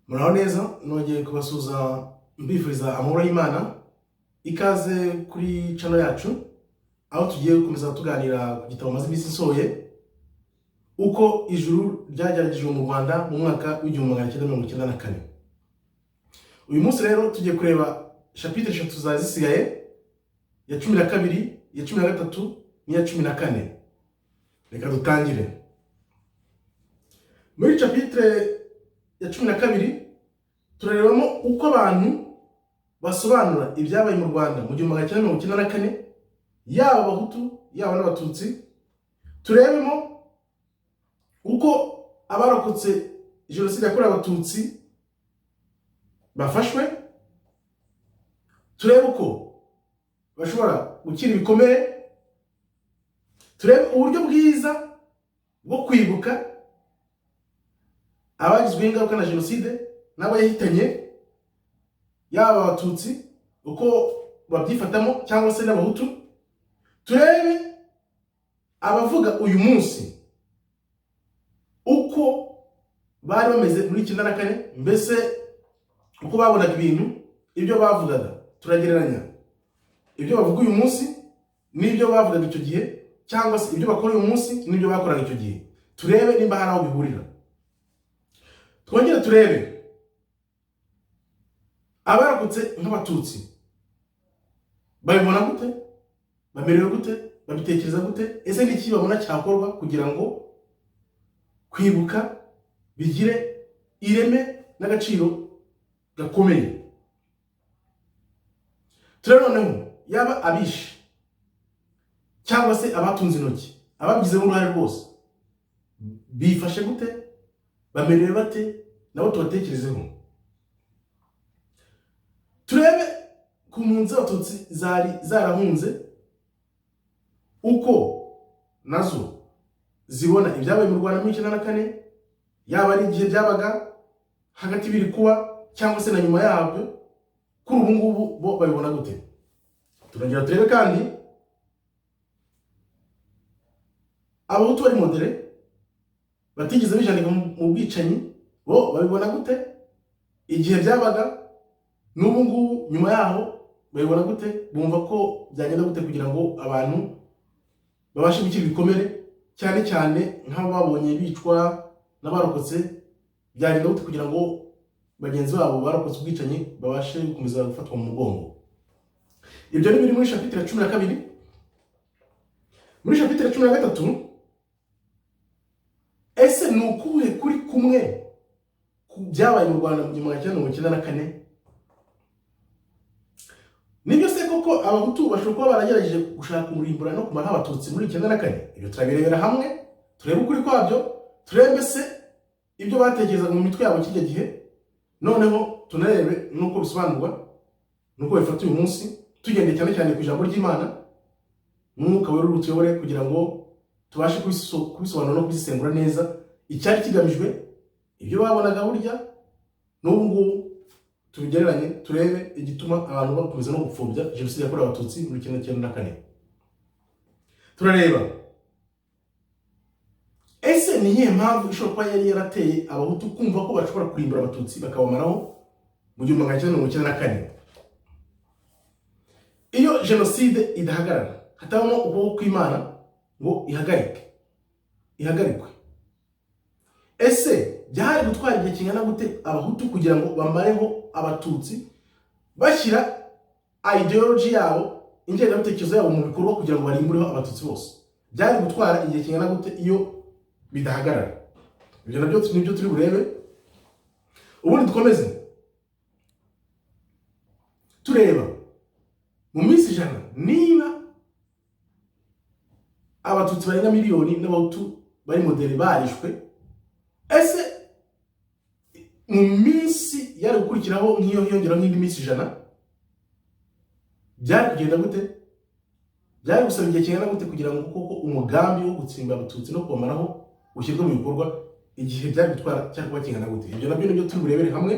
Muraho neza, nongeye kubasuhuza mbifuriza amahoro y'Imana. Ikaze kuri channel yacu, aho tugiye gukomeza tuganira ku gitabo maze iminsi nsohoye, uko ijuru ryageragejwe mu Rwanda mu mwaka w'1994. Uyu munsi rero tugiye kureba chapitre eshatu zari zisigaye, ya 12, iya 13 n'iya 14. Reka dutangire. Muri chapitre ya 12 turarebamo uko abantu basobanura ibyabaye mu Rwanda mu 1994, yaba Abahutu yaba n'Abatutsi. Turebemo uko abarokotse Jenoside yakorewe Abatutsi bafashwe, turebe uko bashobora gukira ibikomere, turebe uburyo bwiza bwo kwibuka abagizweho ingaruka na Jenoside n'abo yahitanye, yaba Abatutsi uko babyifatamo cyangwa se n'Abahutu. Turebe abavuga uyu munsi uko bari bameze muri 94, mbese uko babonaga ibintu, ibyo bavugaga. Turagereranya ibyo bavuga uyu munsi n'ibyo bavugaga icyo gihe, cyangwa se ibyo bakora uyu munsi n'ibyo bakoraga icyo gihe, turebe nimba hari aho bihurira. Twongere turebe abarokotse nk'Abatutsi babibona gute, bamerewe gute, babitekereza gute, ese n'iki babona cyakorwa kugira ngo kwibuka bigire ireme n'agaciro gakomeye. Turebe noneho yaba abishe cyangwa se abatunze intoki, ababigizemo uruhare rwose, bifashe gute, bamerewe bate, nabo tubatekerezeho. Turebe ku mpunzi z'Abatutsi zari zarahunze, uko nazo zibona ibyabaye mu Rwanda muri 94, yaba ari igihe byabaga hagati biri kuba cyangwa se na nyuma yabyo, kuri ubu ngubu bo babibona gute. Turongera turebe kandi Abahutu bari modérés batigeze bijandika mu bwicanyi, bo babibona gute igihe byabaga, n'ubu ngubu nyuma yaho babibona gute, bumva ko byagenda gute kugira ngo abantu babashe gukira ibikomere, cyane cyane nk'abo babonye bicwa n'abarokotse, byagenda gute kugira ngo bagenzi babo barokotse ubwicanyi babashe gukomeza gufatwa mu mugongo. Ibyo ni biri muri chapitre ya 12. Muri chapitre ya 13, ese ni ukuhe kuri kumwe ku byabaye mu Rwanda mu 1994? Nibyo se koko Abahutu bashobora kuba baragerageje gushaka kurimbura no kumara Abatutsi muri 94? Ibyo turabirebera hamwe, turebe ukuri kwabyo, turebe mbese ibyo batekerezaga mu mitwe yabo kijya gihe, noneho tunarebe n'uko bisobanurwa n'uko bifata uyu munsi, tugendeye cyane cyane ku ijambo ry'Imana n'Umwuka Wera utuyobore kugira ngo tubashe kubisobanura no kubisesengura neza icyari kigamijwe, ibyo babonaga burya n'ubu ngubu tubigereranye, turebe igituma abantu bakomeza no gupfobya Jenoside yakorewe Abatutsi muri 94. Turareba ese ni iyihe mpamvu ishobora kuba yari yarateye Abahutu kumva ko bashobora kurimbura Abatutsi bakabamaraho mu 1994? Iyo Jenoside idahagarara, hatabamo ukuboko kw'Imana ngo ihagarike, ihagarikwe, ese byari gutwara igihe kingana gute Abahutu kugira ngo bamareho Abatutsi, bashyira ideology yabo, ingengabitekerezo yabo mu bikorwa kugira ngo barimbureho Abatutsi bose? Byari gutwara igihe kingana gute iyo bidahagarara? Ibyo nabyo nibyo turi burebe. Ubundi dukomeze tureba mu minsi 100, niba Abatutsi barenga miliyoni n'Abahutu bari modérés barishwe, ese mu minsi yari gukurikiraho, nk'iyo hiyongeraho nk'indi minsi 100, byari kugenda gute? Byari gusaba igihe kingana gute kugira ngo koko umugambi wo gutsimba Abatutsi no kubamaraho ushyirwe mu bikorwa? Igihe byari gutwara cyari kuba kingana gute? Ibyo nabyo nibyo turi burebere hamwe,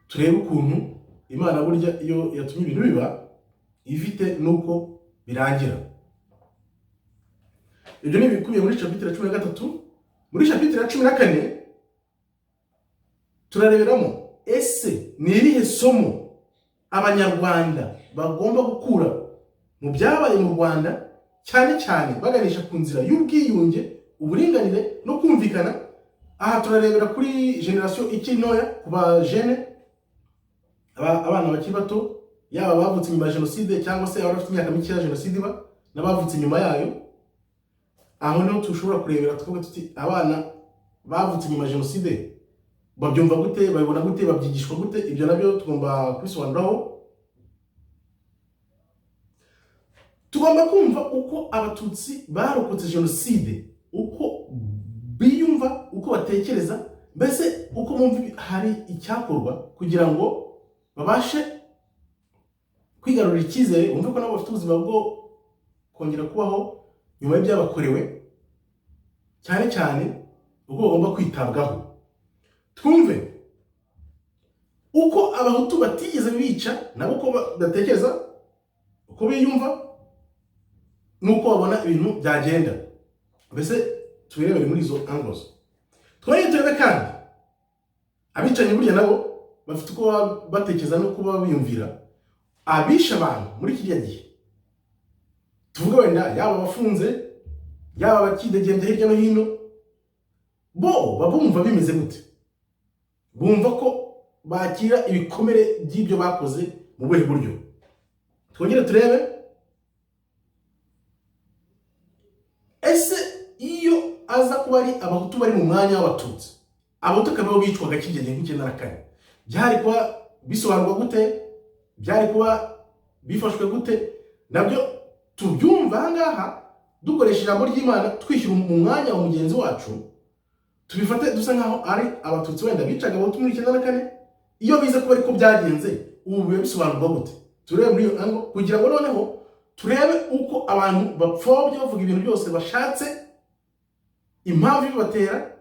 turebe ukuntu Imana burya iyo yatumye ibintu biba ifite n'uko birangira. Ibyo ni ibikubiye muri chapitre ya 13. Muri chapitre ya 14 Turareberamo ese ni irihe somo Abanyarwanda bagomba gukura mu byabaye mu Rwanda, cyane cyane baganisha ku nzira y'ubwiyunge, uburinganire no kumvikana. Aha turarebera kuri génération ikiri ntoya, ku ba jeunes, abana bakiri bato, yaba abavutse nyuma ya jenoside cyangwa se abari bafite imyaka mike ya jenoside iba n'abavutse nyuma yayo. Aho niho tushobora kurebera tukavuga tuti: abana bavutse nyuma ya jenoside babyumva gute, babibona gute, babyigishwa gute? Ibyo nabyo tugomba kubisobanuraho. Tugomba kumva uko Abatutsi barokotse jenoside, uko biyumva, uko batekereza, mbese uko bumva hari icyakorwa kugira ngo babashe kwigarurira icyizere, bumve ko nabo bafite ubuzima bwo kongera kubaho nyuma y'ibyabakorewe, cyane cyane uko bagomba kwitabwaho. Twumve uko Abahutu batigeze bica nabo, uko batekereza, uko biyumva n'uko babona ibintu byagenda, mbese tubirebere muri izo angles. Twongere turebe kandi abicanyi, burya nabo bafite uko baba batekereza no kuba biyumvira. Abishe abantu muri kiriya gihe, tuvuge wenda yaba abafunze, yaba abakidegembya hirya no hino, bo baba bumva bimeze gute? Bumva ko bakira ibikomere by'ibyo bakoze mu buhe buryo? Twongere turebe ese iyo aza kuba ari Abahutu bari mu mwanya w'Abatutsi, Abahutu akaba aribo bicwaga kirya gihe nk'94, byari kuba bisobanurwa gute? Byari kuba bifashwe gute? Nabyo tubyumva aha ngaha dukoresha ijambo ry'Imana, twishyura mu mwanya wa mugenzi wacu. Tubifate dusa nkaho ari Abatutsi wenda bicaga Abahutu muri 94. Iyo biza kuba ariko byagenze, ubu biba bisobanurwa gute? Turebe muri iyo angle, kugira ngo noneho turebe uko abantu bapfobya bavuga ibintu byose bashatse, impamvu ibibatera,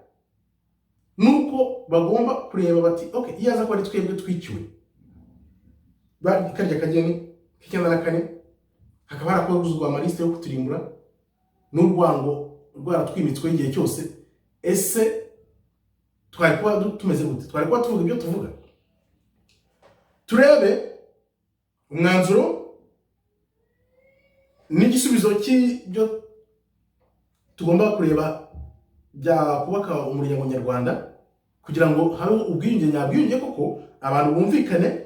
nuko bagomba kureba bati: okay, iyo aza kuba ari twebwe twiciwe karya kageni k'94, hakaba harakozwe amaliste yo kuturimbura n'urwango rwaratwimitsweho igihe cyose, ese twari kuba tumeze gute? Twari kuba tuvuga ibyo tuvuga? Turebe umwanzuro n'igisubizo cy'ibyo tugomba kureba byakubaka umuryango nyarwanda, kugira ngo habeho ubwiyunge nyabwiyunge koko, abantu bumvikane,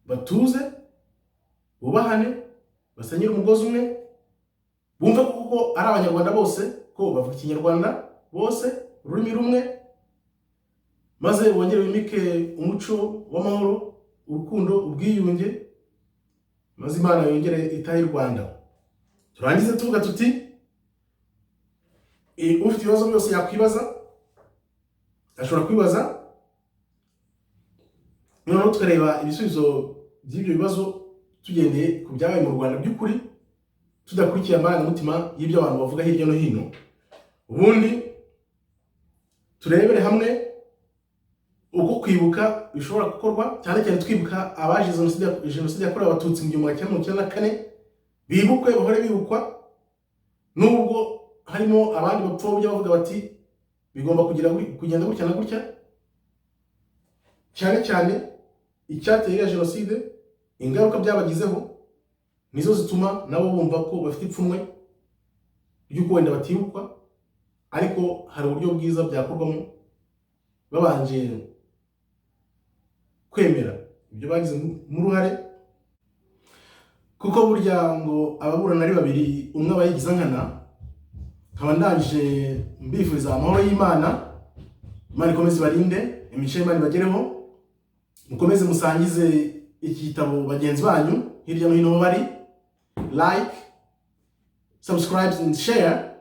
batuze, bubahane, basenyere umugozi umwe, bumve koko ari Abanyarwanda bose, ko bavuga Ikinyarwanda bose, ururimi rumwe, maze bongere bimike umuco w'amahoro, urukundo, ubwiyunge, maze Imana yongere itahe i Rwanda. Turangize tuvuga tuti: ufite ibibazo byose yakwibaza, ashobora kwibaza, noneho tukareba ibisubizo by'ibyo bibazo tugendeye ku byabaye mu Rwanda by'ukuri, tudakurikiye amarangamutima y'ibyo abantu bavuga hirya no hino. Ubundi turebere hamwe uko kwibuka bishobora gukorwa, cyane cyane twibuka abaje jenoside yakorewe Abatutsi mu 1994, bibukwe, bahore bibukwa, nubwo harimo abandi bapfobya bavuga bati bigomba kugenda gutya na gutya. Cyane cyane icyateye iriya jenoside, ingaruka byabagizeho nizo zituma nabo bumva ko bafite ipfunwe ry'uko wenda batibukwa, ariko hari uburyo bwiza byakorwamo babanje kwemera ibyo bagize mu ruhare, kuko burya ngo ababurana ari babiri umwe aba yigiza nkana. Nkaba ndangije mbifuriza amahoro y'Imana. Imana ikomeze ibarinde, imico y'Imana ibagereho, mukomeze musangize iki gitabo bagenzi banyu hirya no hino aho bari. Like, subscribe and share.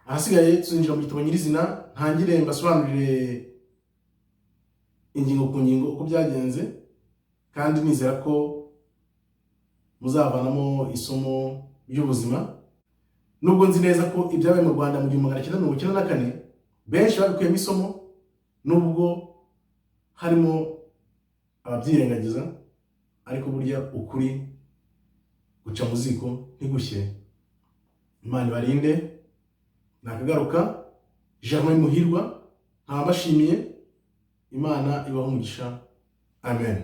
Ahasigaye tuzinjira mu gitabo nyirizina, ntangire mbasobanurire ingingo ku ngingo uko byagenze, kandi nizera ko muzavanamo isomo ry'ubuzima, nubwo nzi neza ko ibyabaye mu Rwanda mu 1994 benshi babikuyemo isomo, nubwo harimo ababyirengagiza, ariko burya ukuri guca mu ziko ntigushye. Imana ibarinde. Nakagaruka. Germain Muhirwa, nkaba mbashimiye. Imana ibahe umugisha. Amen.